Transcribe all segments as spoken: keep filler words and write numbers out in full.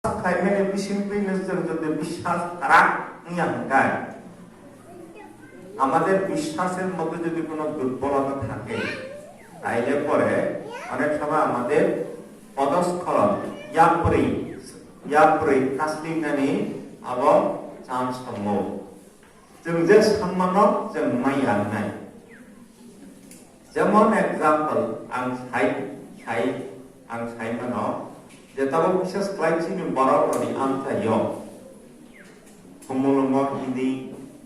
খাইমেনে বিশিং পিনে যদি বিশ্বাস করা ইয়া হঙ্গায়, আমাদের বিশ্বাসের মধ্যে যদি কোনো দুর্বলতা থাকে, তাইলে পরে অনেক সময় আমাদের পদস্খলন, ইয়াপরি, ইয়াপরি কাসলিংনানি আবার চান্স সম্ভব। Chwng je sanmano chwng mai ya wngnai. Jemon example, ang sai, sai, ang sai mano, je tabuk bises khlai chini borok rokni amchaio. Khumulwngo hindi,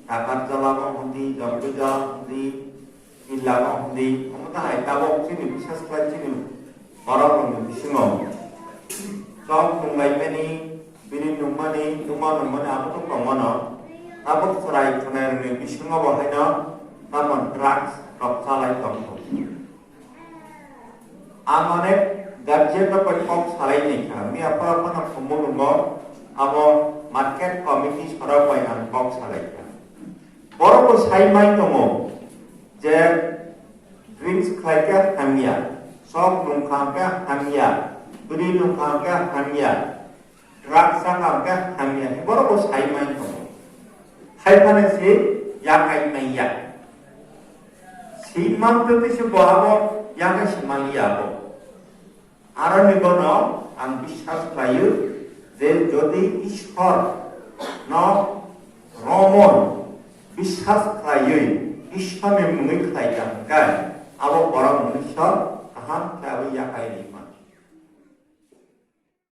Takarjala bo hindi, Jambujala hindi, Illa bo hindi, omo ta hai tabuk chini bises khlai chini borok rokni bisingo. Chok nunglaimani, bini nungmani, nungma nungmani abo to tongmano. Abo chwrai khwnairokni bisingo bo haino tamo drugs rok chalai tongkho. Ang onek guardian rok bai kok salai naikha, miya pora phano Khumulwngo abo market committee sorok bai ang kok salaikha. Borok bo sai mai tongo je drinks khlai khe hamya, sok nungkha khe hamya, bwrwi nungkha khe hamya, drugs chakha khe hamya, borok bo sai mai tongo. Hai phano se yakai manya. Si man to se bo abo yakai se manya abo. Aroni bono ang biswas khlaio je jodi Ishwar no romon biswas khlaiwi Ishwar ni mungwi khlai kha hwnkhe